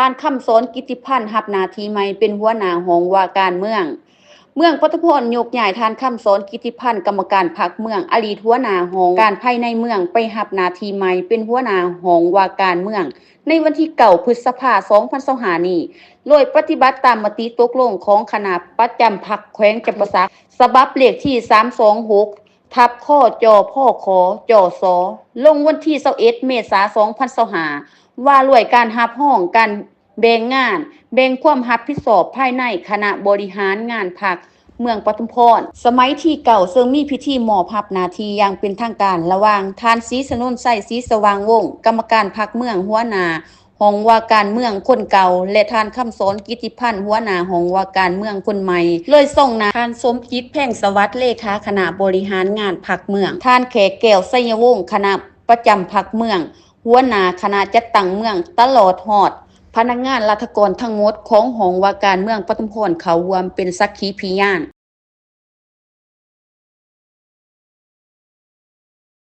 ທ່ານ ຄຳສອນ ກິດຕິພັນ ຮັບໜ້າທີ່ໃໝ່ເປັນຫົວໜ້າຫ້ອງວ່າການເມືອງ. ເມືອງປະທຸມພອນຍົກຍ້າຍທ່ານ ຄຳສອນ ກິດຕິພັນ ກຳມະການພັກເມືອງ, ອະດີດຫົວໜ້າຫ້ອງການພາຍໃນເມືອງ ໄປຮັບໜ້າທີ່ໃໝ່ເປັນຫົວໜ້າຫ້ອງວ່າການເມືອງ ໃນວັນທີເກົ້າ ພຶດສະພາ ສອງພັນຊາວຫ້ານີ້ ໂດຍປະຕິບັດຕາມມະຕິຕົກລົງຂອງຄະນະປະຈຳພັກແຂວງຈຳປາສັກ ສະບັບເລກທີ ສາມສອງຫົກ ທັບ ຄຈ ພຂ ຈສ ລົງວັນທີ ຊາວເອັດ ເມສາ ສອງພັນຊາວຫ້າ ວ່າດ້ວຍການຮັບຮອງການແບ່ງງານ, ແບ່ງຄວາມຮັບຜິດຊອບພາຍໃນຄະນະບໍລິຫານງານພັກເມືອງປະທຸມພອນ ສະໄໝທີເກົ້າ ເຊິ່ງມີພິທີມອບຮັບໜ້າທີ່ຢ່າງເປັນທາງການລະຫວ່າງທ່ານ ສີສະໜົນໄຊ ສີສະຫວ່າງວົງ ກຳມະການພັກເມືອງ ຫົວໜ້າ ຫ້ອງວ່າການເມືອງຄົນເກົ່າ ແລະ ທ່ານ ຄຳສອນ ກິດຕິພັນ ຫົວໜ້າຫ້ອງວ່າການເມືອງຄົນໃໝ່ ໂດຍສ່ອງໜ້າທ່ານ ສົມຈິດ ແພງສະຫວັດ ເລຂາຄະນະບໍລິຫານງານພັກເມືອງ, ທ່ານ ແຂກແກ້ວ ໄຊຍະວົງ ຄະນະປະຈຳພັກເມືອງ, ຫົວໜ້າຄະນະຈັດຕັ້ງເມືອງ ຕະຫຼອດຮອດພະນັກງານລັດຖະກອນທັງໝົດຂອງຫ້ອງວ່າການເມືອງປະທຸມພອນເຂົ້າຮ່ວມເປັນສັກຂີພິຍານ.